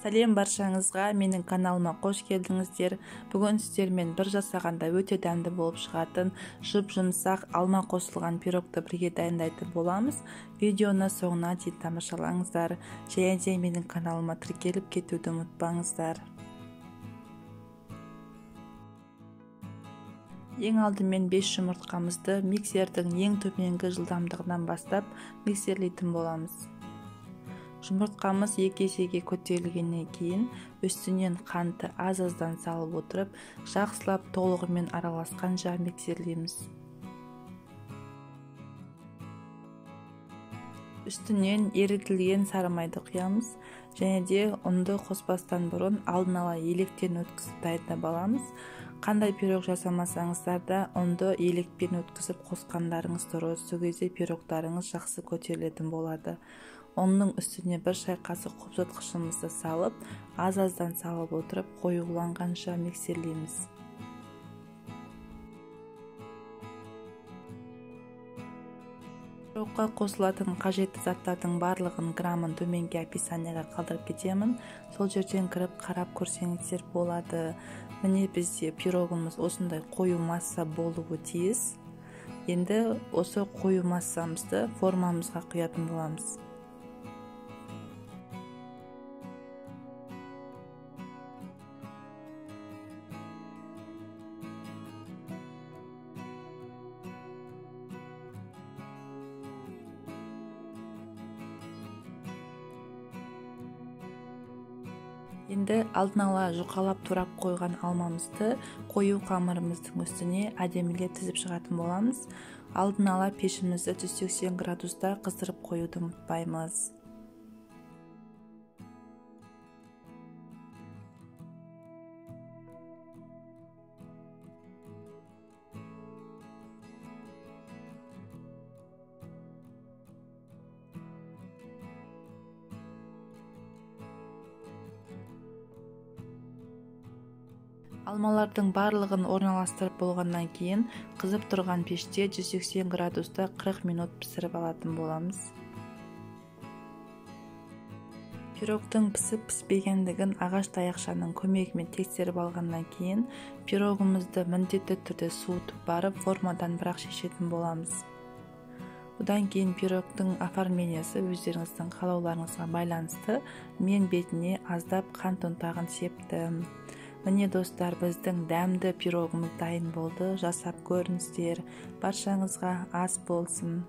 Сәлем баршаңызға, менің каналыма қош келдіңіздер. Бүгін сіздермен бір жасағанда өте дәмді болып шығатын жұп-жұмсақ алма қосылған пирогты бірге дайындайтын боламыз. Видеоны соңына дейін тамашалаңыздар. Және де менің каналыма тіркеліп кетуді ұмытпаңыздар. Ең алдымен 5 жұмыртқамызды миксердің ең төменгі жылдамдығынан бастап миксерлейтін боламыз. Жұмыртқамыз 2 есеге көтерілгеннен кейін үстінен қантты аз-аздан салып отырып, жақсылап толығымен араласқанша миксерлейміз. Үстінен ерітілген сары майды құямыз және де ұнды қоспастан бұрын алдын ала електен өткізіп дайындап аламыз. Қандай пирог жасамасаңыздар да ұнды елекпен өткізіп қосқандарыңыз дұрыс, сол кезде пирогтарыңыз жақсы көтерілетін болады. Ұнның үстіне бір шай қасық қопсытқышымызды салып, аз-аздан салып отырып, қоюланғанша миксерлейміз. Пирогқа қосылатын қажетті заттардың барлығын граммын төменгі описанияға қалдырып кетемін. Сол жерден кіріп қарап көрсеңіздер болады. Міне бізде пирогымыз осындай қою масса болуы тиіс. Енді осы қою массамызды формамызға құятын боламыз. Енді алдын ала жұқалап турап қойған алмамызды қою қамырымыздың үстіне әдемілеп тізіп шығатын боламыз. Алдын ала пешімізді 180 градуста қыздырып қоюды ұмытпаймыз. Алмалардың барлығын орналастырып болғаннан кейін қызып тұрған пеште 180 градуста 40 минут пісіріп алатын боламыз. Пирогтың пісіп-піспегендігін ағаш таяқшаның көмегімен тексеріп алғаннан кейін пирогымызды міндетті түрде суытып барып формадан бірақ шешетін боламыз. Одан кейін пирогтың оформлениясы өздеріңіздің қалауларыңызға байланысты. Мен бетіне аздап қант ұнтағын септім. Міне достар, біздің дәмді пирогымыз дайын болды. Жасап көріңіздер. Баршаңызға ас болсын.